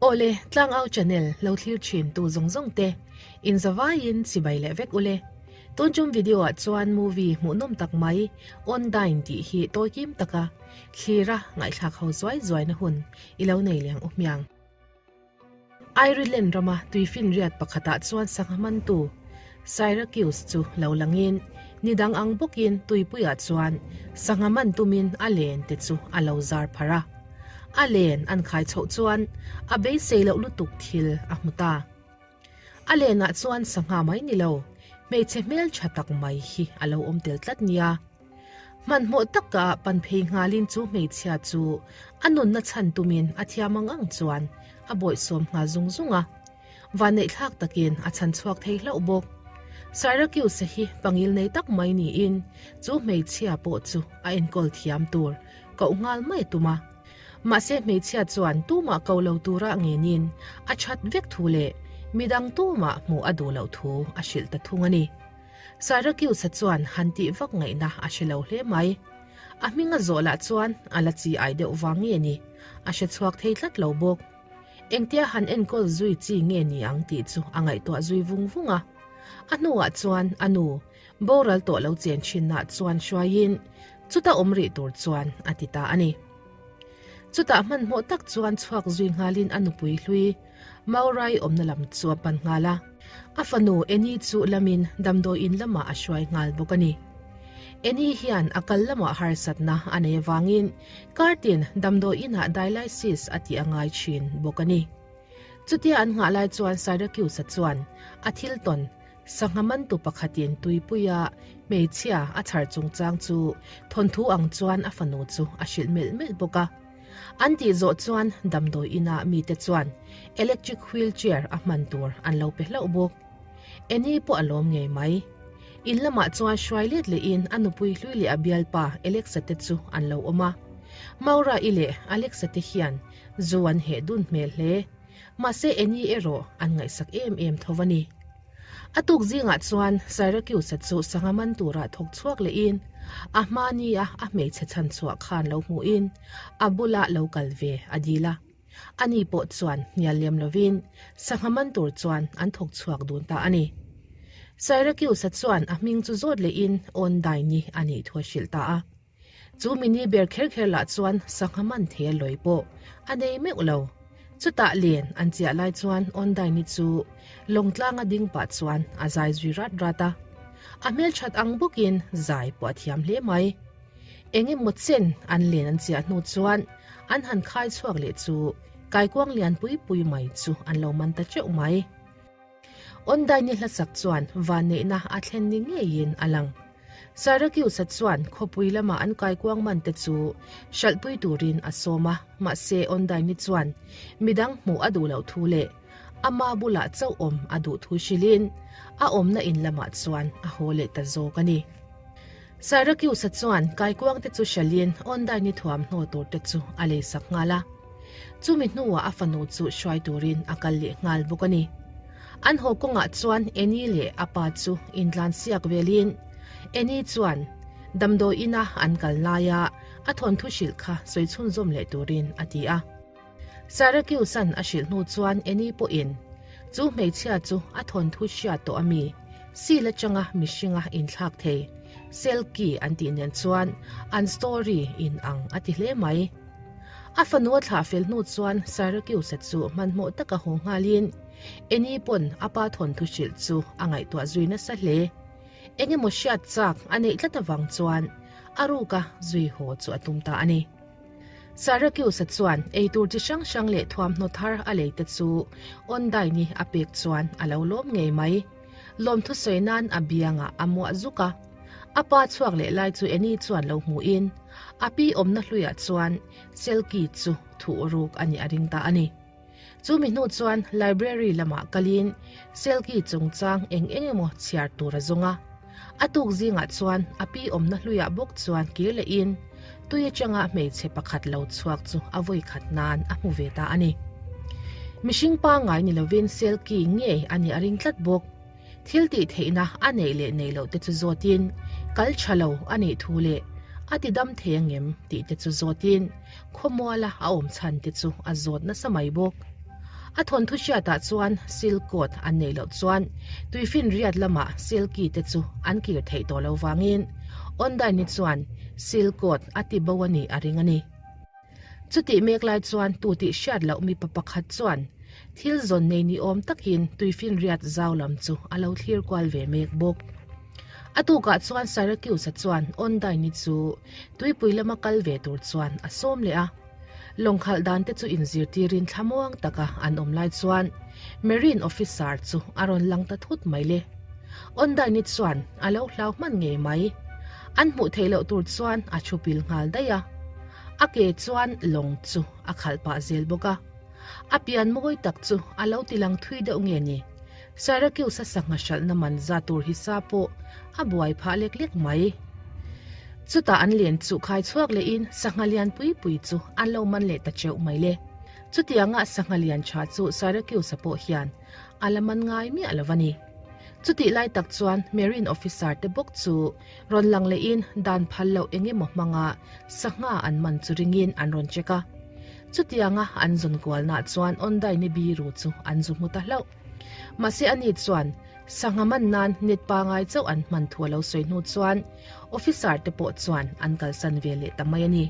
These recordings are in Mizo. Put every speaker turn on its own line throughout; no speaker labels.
Awle, Tlangau channel lo thlir thin tu zawng zawng te, in zavaiin chibai leh vek ule. Tun tum video ah chuan movie hmuhnawm tak mai On Dine tih hi tawi kim taka thlira ngaihthlak ho zuai zuai na hun i lo nei liang u hmiang. Ireland rama tuifinriat pakhatah chuan sangha mantu Syracuse chu lo langin nidang ang bawkin tuipuiah chuan sangha man tumin a len te chu a lo zar pharh a. A len an khai chhoh chuan a beisei loh lutuk thil a hmu ta. A lenah chuan sangha mai ni lo, hmeichhe hmeltha tak mai hi a lo awm tel tlat nia. Hmanhmawh taka pan phei nghalin chu hmeichhia chu a nunna chhan tumin a thiam ang ang chuan a bawihsawm nghal zung zung a. Vanneihthlak takin a chhan chhuak thei hlauh bawk. Syracuse hi pangil nei tak mai niin chu hmeichhia pawh chu a enkawl thiam tur koh nghal mai a tum a. Mahse hmeichhia chuan tumah ko lo tura ngenin a that vek thu leh midang tumah hmuh a duh loh thu a hrilh ta thung a ni. Syracuse-a chuan han tih vak ngaihna a hre lo hle mai. A hming a zawh lah chuan a la chi ai deuh vang nge ni, a hre chhuak thei tlat lo bawk. Engtia han enkawl zui chi nge ni ang tih chu a ngaihtuah zui vung vung a. A hnuah chuan a nu, boral tawh lo chen thinah chuan hruaiin chuta awm rih tur chuan a ti ta a ni. Chutah hmanhmawh tak chuan chhuak zui nghalin a nupui hlui, Maurai awmna lam chu a pan nghal a, a fanu Annie chu lamin damdawi in lamah a hruai nghal bawk a ni. Annie hian a kal lamah harsatna a nei avangin kartin damdawi inah dialysis a tih a ngai thin bawk a ni. Chutia an nghah lai chuan Syracuse-a chuan a thil tawn sangha mantu pakhatin tuipuia hmeichhia a chhar chungchang chu thawnthu ang chuan a fanu chu a hrilh melh melh bawk a. An tih zawh chuan damdawi inah mite chuan electric wheel chair a hman tur an lo pe hlauh bawk. Annie pawh a lawm ngei mai. In lamah chuan hruai let lehin a nupui hlui leh a bialpa Alexa te chu an lo awm a. Maura-i leh Alexa te hian zu an heh dun hmel hle. Mahse Annie erawh an ngaihsak em em tho a ni. A tuk zingah chuan Syracuse-a chu sangha man tura thawk chhuak lehin a hma nia a hmeichhe chhan chhuah khan lo hmuhin a bula lo kal ve a dil a. Ani pawh chuan hnial lem lovin sangha man tur chuan an thawk chhuak dun ta a ni. Syracuse-a chuan a hming chu zawt lehin Ondaini a nih thu a hrilh ta a. Chu mini ber kher kher lah chuan sangha man thei a lawi pawh a nei meuh lo. Chutah len an chiah lai chuan Ondaini chu lawngtlanga ding pah chuan a zai zui rat rat a. A hmelthat ang bawkin zai pawh a thiam hle mai. Eng emaw chen an len an chiah hnu chuan an han khai chhuak leh chu kaikuang lian pui pui mai chu an lo man ta teuh mai. Ondaini hlasak chuan vanneihna a thlen ni ngeiin a lang. Syracuse-a chuan khawpui lama an kaikuang man te chu hralhpui turin a sawm a, mahse Ondaini chuan midang hmuh a duh loh thu leh ama bulah chauh awm a duh thu hrilhin a awmna in lamah chuan a haw leh ta zawk a ni. Syracuse-a chuan kaikuang te chu hralhin Ondaini thuamhnaw tur te chu a leisak nghal a. Chumi hnuah a fanu chu hruai turin a kal leh nghal bawk a ni. An haw kawngah chuan Annie leh a pa chu intlansiak velin Annie chuan damdawi ina an kal laia a thawnthu hrilh kha sawi chhunzawm leh turin a ti a. Syracuse-a'n a hrilh hnu chuan Annie pawhin chu hmeichhia chu a thawnthu hriat tawh a mi, seal atanga mihringa inthlak thei, Selkie an tih nen chuan an story in ang a ti hle mai. A fanu a thlah fel hnu chuan Syracuse-a chu hmanhmawh taka haw nghalin Annie pawn a pa thawnthu hrilh chu a ngaihtuah zui nasa hle. Eng emaw hriat chak a neih tlat avang chuan a ruka zui haw chu a tum ta a ni. Syracuse-a chuan eitur chi hrang hrang leh thuamhnaw thar a lei te chu Ondine-i a pek chuan a lo lawm ngei mai. Lawmthu sawi nan a biangah a muah zuk a. A pa chhuak leh lai chu Annie chuan lo hmuhin a pi awmna hluiah chuan Selkie chu thuh ruk a nih a ring ta a ni. Chumi hnu chuan library lamah kalin Selkie chungchang eng eng emaw chhiar tur a zawng a. A tuk zingah chuan a pi awmna hluiah bawk chuan kir lehin tui atanga hmeichhe pakhat lo chhuak chu a vawi khat nan a hmu ve ta a ni. Mihring pangngai ni lovin Selkie ngei a nih a ring tlat bawk. Thil tih theihna a neih leh neih loh te chu zawtin kal tha lo a nih thu leh a ti dam thei angem tih te chu zawtin khawmuala a awm chhan te chu a zawt nasa mai bawk. A thawnthu hriatah chuan Silk Coat an neih loh chuan tuifinriat lamah Silky te chu an kir theih tawh lo vangin Ondine-i chuan Silk Coat a ti bo a nih a ring a ni. Chutih mek lai chuan tu tih hriat loh mipa pakhat chuan thil zawn nei ni awm takin tuifinriat zau lam chu a lo thlir kual ve mek bawk. A tukah chuan Syracuse-a chuan Ondine-i chu tuipui lama kal ve tur chuan a sawm leh a. Lawng khalh dan te chu inzirtirin thlamuang taka an awm lai chuan Marine officer chu a rawn lang ta thut mai le. Ondine-i chuan a lo hlau hman ngei mai. An hmuh theih loh tur chuan a thu pil nghal daih a. A ke chuan lawng chu a khalh pah zel bawk a. A pian mawi tak chu a lo ti lang thui deuh nge ni? Syracuse-a sangha hralhna man za tur hi sa pawh a buai phah lek lek mai. Chutah an len chu khai chhuak lehin sangha lian pui pui chu an lo man leh ta teuh mai le. Chutianga sangha lian tha chu Syracuse-a pawh hian a la man ngai miah lo a ni. Chutih lai tak chuan Marine officer te bawk chu rawn lang lehin dan phal loh eng emaw hmanga sangha an man chu ringin an rawn check a. Chutianga an zawn kualnaah chuan Ondine-i biru chu an zu hmu ta hlauh. Mahse ani chuan sangha man nan net pangai chauh an hman thu a lo sawi hnu chuan officer te pawh chuan an kalsan ve leh ta mai a ni.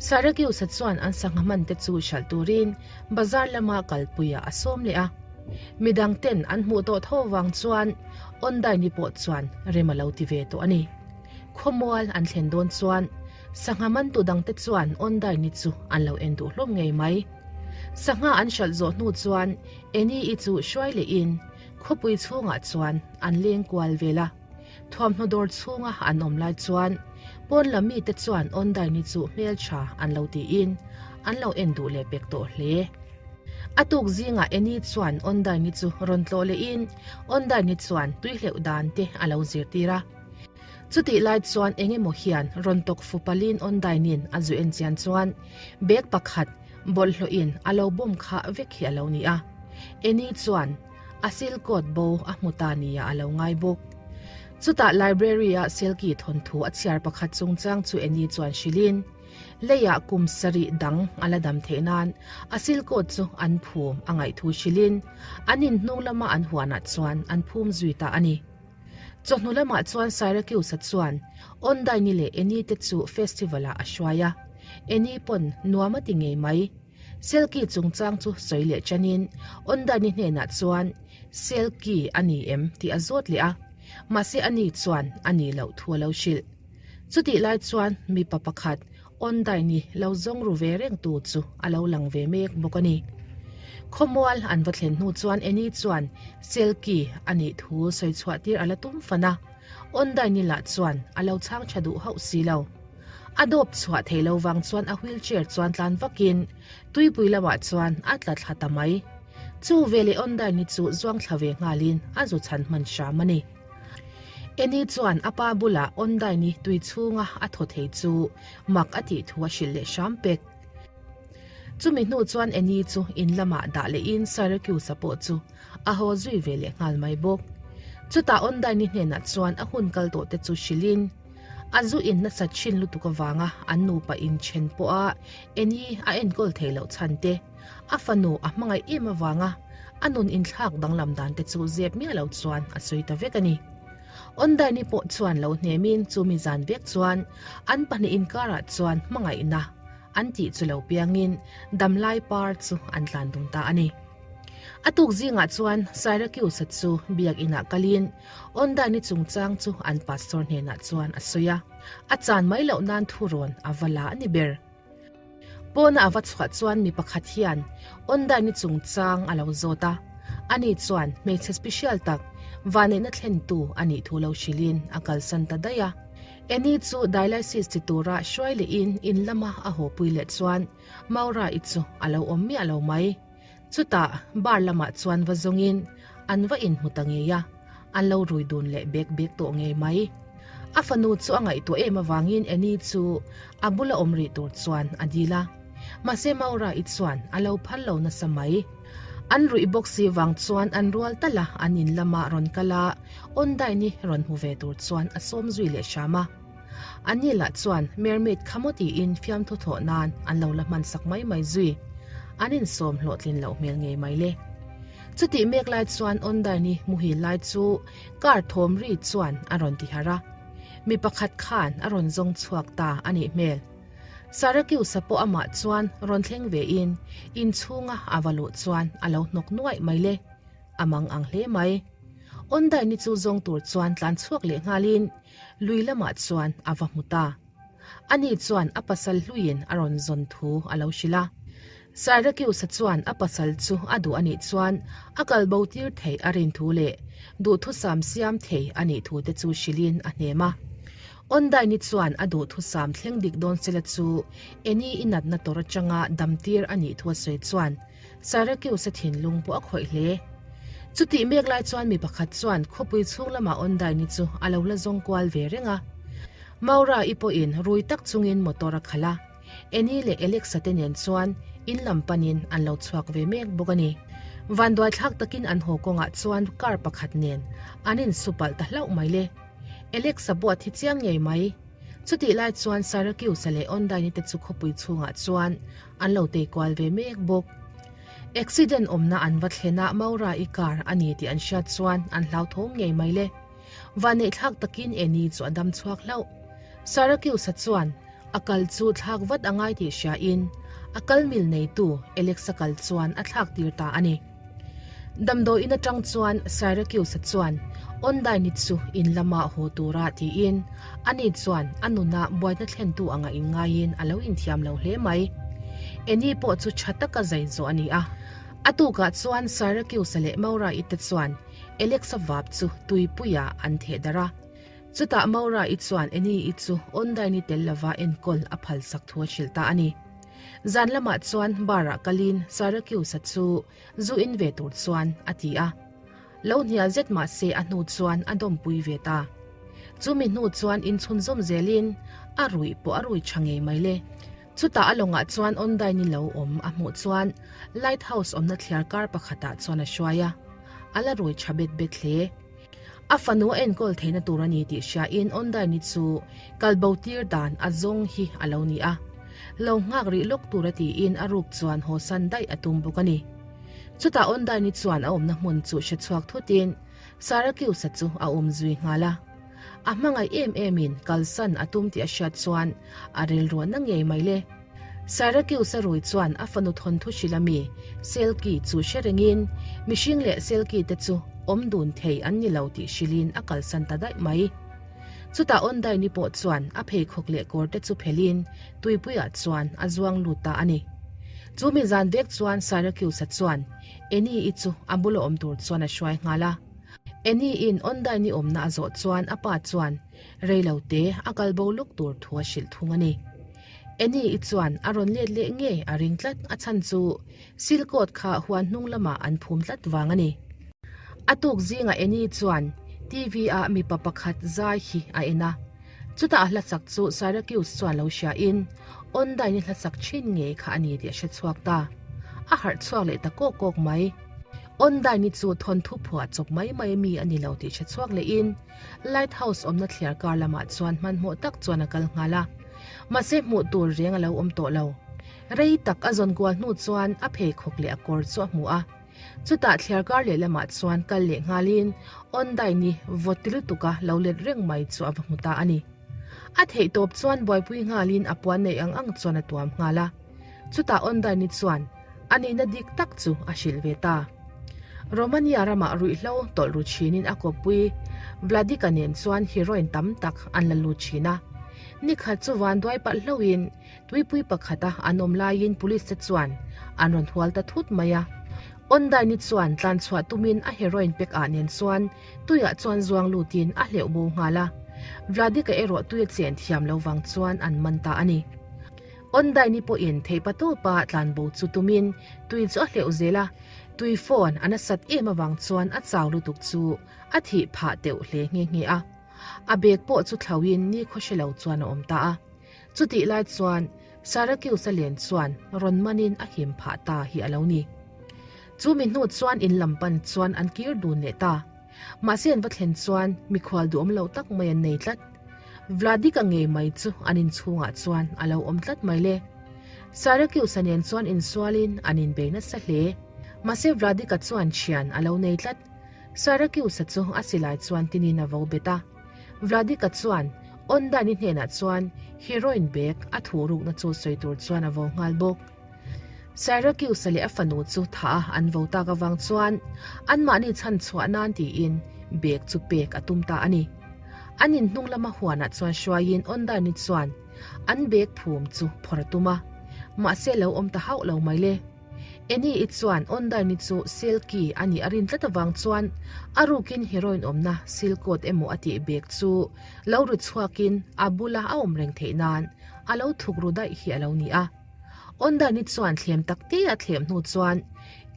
Syracuse-a chuan an sangha man te chu hralh turin bazar lama kalpuiah a sawm leh a. Midang ten an hmuh tawh tho vang chuan Ondine-i pawh chuan rem a lo ti ve tawh a ni. Khawmual an thlen dawn chuan sangha mantu dangte chuan Ondine-i chu an lo en duh hlawm ngei mai. Sangha an hralh zawh hnu chuan Annie-i chu hruai lehin khawpui chhungah chuan an leng kual vel a. Thuamhnaw dawr chhunga an awm lai chuan pawn lam mite chuan Ondine-i chu hmeltha an lo tiin an lo en duh leh pek tawh hle. A tuk zingah Annie chuan Ondine-i chu rawn tlawh lehin Ondine-i chuan tuihleuh dan te a lo zirtir a. Chutih lai chuan eng emaw hian rawn tawk fu palin Ondine-in a zu en chian chuan bag pakhat bawlhhlawhin a lo bawm khah vek hi a lo ni a. Annie chuan a silcoat bo a hmu ta nia a lo ngai bawk. Chutah library-a Silky thawnthu a chhiar pakhat chungchang chu Annie chuan hrilhin, Leiah kum sarih dang a la dam theih nan a silcoat chu an phum a ngaih thu hrilhin an inhnung lama an huanah chuan an phum zui ta a ni. Chawhnu lamah chuan Syracuse-a chuan Ondine-i leh Annie te chu festival-ah a hruai a. Annie pawn nuam a ti ngei mai. Selkie chungchang chu sawi leh chanin Ondine-i hnenah chuan Selkie a ni em tih a zawt leh a, mahse ani chuan a nih loh thu a lo hrilh. Chutih lai chuan mipa pakhat Ondine-i lo zawng ru ve reng tu chu a lo lang ve mek bawk a ni. Khawmual an va thlen hnu chuan Annie chuan Selkie a nih thu sawi chhuah tir a la tum fan a, Ondine-i lah chuan a lo chhang tha duh hauh si lo. A dawp chhuah thei lo vang chuan a wheelchair chuan tlan vakin tuipui lamah chuan a tla thla ta mai. Chu veleh Ondine-i chu zuang thla ve nghalin a zu chhan hman hram a ni. Annie chuan a pa bulah Ondine-i tui chhunga a thaw thei chu mak a tih thu a hrilh leh hram pek. Chumi hnu chuan Annie chu in lamah dah lehin Syracuse-a pawh chu a haw zui ve leh nghal mai bawk. Chutah Ondine-i hnenah chuan a hun kal tawh te chu hrilhin a zu in nasat thin lutuk avanga an nupa inthen pawha Annie a enkawl theih loh chhan te, A fanu a hmangaih em avanga a nun inthlak danglam dan te chu zep miah lo chuan a sawi ta vek a ni. Ondine-i pawh chuan lo hnemin chumi zan vek chuan an pahnih inkarah chuan hmangaihna an tih chu lo piangin damlai par chu an tlan dun ta a ni. A tuk zingah chuan Syracuse-a chu biak inah kalin Ondine-i chungchang chu an pastor hnenah chuan a sawi a, a chan mai loh nan thurawn a va la a ni ber. Pawna a va chhuah chuan mi pakhat hian Ondine-i chungchang a lo zawt a, ani chuan hmeichhe special tak vanneihna thlentu a nih thu lo hrilhin a kalsan ta daih a. Annie chu dialysis ti tura hruai lehin in lama a hawpui leh chuan Maura-i chu a lo awm miah lo mai. Chutah bar lamah chuan va zawngin an va inhmu ta ngei a, an lo rui dun leh bek bek tawh ngei mai. A fanu chu a ngaihtuah em avangin Annie chu a bula awm rih tur chuan a dil a, mahse Maura-i chuan a lo phal lo nasa mai. An ruih bawk si vang chuan an rual talh a, an in lama rawn kal a, Ondine-i rawn hmu ve tur chuan a sawm zui leh hram a. Anni lah chuan mermaid kha maw tiin fiamthu thawh nan an lo la hman sak mai mai zui. An insawm hlawhtlin loh hmel ngei mai le. Chutih mek lai chuan Ondine-i muhil lai chu car thawm ri chuan a rawn ti harh a. Mi pakhat khan a rawn zawng chhuak ta a nih hmel. Syracuse-a pawh amah chuan rawn thleng ve in inchhunga a va luh chuan a lo hnawk nuaih mai le. A mang ang hle mai. Ondine-i chu zawng tur chuan tlan chhuak leh nghalin lui lamah chuan a va hmu ta. Ani chuan a pasal hluiin a rawn zawn thu a lo hrilh a. Syracuse-a chuan a pasal chu a duh a nih chuan a kal bo tir theih a rin thu leh duhthusam siam thei a nih thu te chu hrilhin a hnem a. Ondine-i chuan a duhthusam thleng dik dawn sela chu Annie i natna tawr atanga dam tir a nih thu a sawi chuan Syracuse-a thinlung pawh a khawih hle. Chutih mek lai chuan mi pakhat chuan khawpui chhung lamah Ondine-i chu a lo la zawng kual ve reng a. Maura-i pawhin rui tak chungin motor a khalh a, Annie leh Alex-a te nen chuan in lam panin an lo chhuak ve mek bawk a ni. Vanduai thlak takin an haw kawngah chuan car pakhat nen an insu palh ta hlauh mai le. Alex-a pawh a thi chiang ngei mai. Chutih lai chuan Syracuse-a leh Ondine-i te chu khawpui chhungah chuan an lo tei kual ve mek bawk. Accident awmna an va thlen a Maura-i car a ni tih an hriat chuan an hlauthawng ngei mai le. Vaneihthlak takin Annie chu a dam chhuak hlauh. Syracuse-a chuan a kal chu thlak vat a ngai tih hriain a kal mil neitu Alex-a kal chuan a thlak tir ta a ni. Damdawiin atang chuan Syracuse-a chuan Ondine-i chu in lama haw tura tiin ani chuan a nuna buaina thlentu anga inngaiin a lo inthiam lo hle mai. Annie pawh chu tha taka zai zawh a ni a. A tukah chuan Syracuse-a leh Maura-i te chuan Alex-a vap chu tuipuiah an theh darh a. Chutah Maura-i chuan Annie-i chu Ondine-i tel lova enkawl a phalsak thu a hrilh ta a ni. Zan lamah chuan bar-ah kalin Syracuse-a chu zu in ve tur chuan a ti a. Lo hnial zet mah se a hnu chuan a dawmpui ve ta. Chumi hnu chuan inchhunzawm zelin a ruih pawh a rui tha ngei mai le. Chutah a lawngah chuan Ondine-i lo awm a hmuh chuan lighthouse awmna thliar kar pakhatah chuan a hruai a, a la rui tha bet bet hle. A fanu a enkawl theihna tur a ni tih hriain Ondine-i chu kalbo tir dan a zawng hi a lo ni a. Lo nghak rih lawk tur a tiin a ruk chuan hawsan daih a tum bawk a ni. Chutah Ondine-i chuan a awmna hmun chu hre chhuak thutin Syracuse-a chu a awm zui nghal a. A hmangaih em emin kalsan a tum tih a hriat chuan a rilruahna ngei mai le. Syracuse-a rui chuan a fanu thawnthu hrilh a mi Selkie chu hre rengin mihring leh Selkie te chu awm dun thei an ni lo tih hrilhin a kalsan ta daih mai. Chutah Ondine-i pawh chuan a pheikhawk leh kawr te chu phelhin tuipuiah chuan a zuang lut ta a ni. Chu mi zan vek chuan Syracuse-a chuan Annie-i chu a bula awm tur chuan a hruai nghal a. Annie-in Ondine-i awmna a zawh chuan a pa chuan reilo te a kal bo luk tur thu a hrilh thung a ni. Annie-i chuan a rawn let leh ngei a ring tlat a chhan chu silcoat kha huan hnung lamah an phum tlat vang a ni. A tuk zingah Annie chuan TV-ah mipa pakhat zai hi a en a. Chutah a hlasak chu Syracuse chuan lo hriain Ondine-i hlasak thin ngei kha a ni tih a hre chhuak ta. A harh chhuak leh ta kawk kawk mai. Ondine-i chu thawnthu phuah chawp mai mai mi a ni lo tih hre chhuak lehin Lighthouse awmna thliar kar lamah chuan hmanhmawh tak chuan a kal nghal a. Mahse hmuh tur reng a lo awm tawh lo. Rei tak a zawn kual hnu chuan a pheikhawk leh a kawr chu a hmu a. Chutah thliar kar leh lamah chuan kal leh nghalin Ondine-i vawt ti lutuka lo let reng mai chu a va hmu ta a ni. A theih tawp chuan buaipui nghalin a puan neih ang ang chuan a tuam nghal a. Chutah Ondine-i chuan a nihna dik tak chu a hrilh ve ta. Romania ramah ruihhlo tawlh ru thinin a kawppui Vladika nen chuan heroin tam tak an la lut thin a. Nikhat chu vanduai palh hlohin Tuipui pakhata an awm laiin police te chuan an rawn hual ta thut mai a. Ondine-i chuan tlan chhuah tumin a heroin pack ah nen chuan tuiah chuan zuang lutin a hleuh bo nghal a. Vladika erawh tui a chen thiam lo vang chuan an man ta a ni. Ondine-i pawhin theihpatawpa tlan bo chu tumin tui chu a hleuh zel a, tui phone a nasat em avang chuan a chau lutuk chu a thih phah teuh hle nghe nghe a. A bag pawh chu thlauhin nikhaw hre lo chuan a awm ta a. Chutih lai chuan Syracuse-a len chuan rawn manin a him phah ta hi a lo ni. Chu mi hnu chuan in lam pan chuan an kir dun leh ta. Mahse an va thlen chuan mikhual duhawm lo tak mai an nei tlat. Vladika ngei mai chu an inchhungah chuan a lo awm tlat mai le. Syracuse-a nen chuan insualin an inbei nasa hle. Mahse Vladika chuan thian a lo nei tlat. Syracuse-a chu a silai chuan tinin a vo bet a. Vladika chuan Ondine-i hnenah chuan heroin bag a thuh rukna chu sawi tur chuan a vo nghal bawk. Syracuse-a leh a fanu chu thah a an vo tak avang chuan anmahni chhan chhuah nan tiin bag chu pek a tum ta a ni. An inhnung lama huanah chuan hruaiin Ondine-i chuan an bag phum chu phawrh a tum a, mahse lo awm ta hauh lo mai le. Annie-i chuan Ondine-i chu Silky a nih a rin tlat avang chuan a rukin heroin awmna silcoat emaw a tih bag chu lo ri chhuakin a bula a awm reng theih nan a lo thuk ru daih hi a lo ni a. Ondine-i chuan thlem tak te a thlem hnu chuan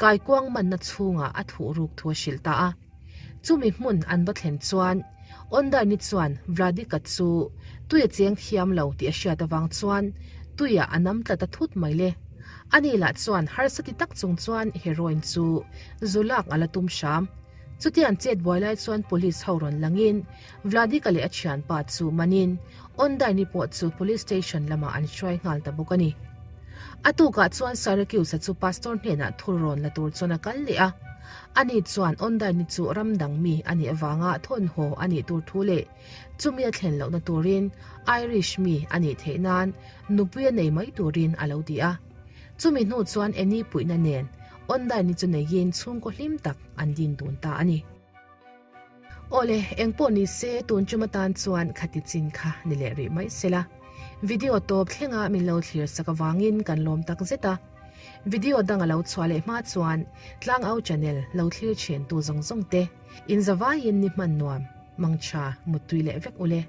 kaikuang manna chhungah a thuh ruk thu a hrilh ta a. Chumi hmun an va thlen chuan Ondine-i chuan Vladika chu tui a cheng thiam lo tih a hriat avang chuan tuiah a nam tla ta thut mai le. Ani lah chuan harsa ti tak chung chuan heroin chu zu lak a la tum hram. Chutiang chet buai lai chuan police ho rawn langin Vladika leh a thianpa chu manin Ondine-i pawh chu police station lamah an hruai nghal ta bawk a ni. A tukah chuan Syracuse-a chu pastor hnenah thur rawn la tur chuan a kal leh a. Ani chuan Ondine-i chu ram dang mi a nih avanga thawnhaw a nih tur thu leh chumi a thlen lohna turin Irish mi a nih theih nan nupui a nei mai turin a lo ti a. Chumi hnu chuan Annie puihna nen Ondine-i chu neiin chhungkaw hlim tak an din dun ta a ni. Awle, engpawh ni se tun tum atan chuan khati chin kha ni leh rih mai sela. Video tawp thlenga min lo thlir sak avangin kan lawm tak zet a. Video dang a lo chhuah leh hma chuan Tlangau channel lo thlir thin tu zawng zawng te, inzavaiin ni hman nuam, mangtha, muttui leh vek ule.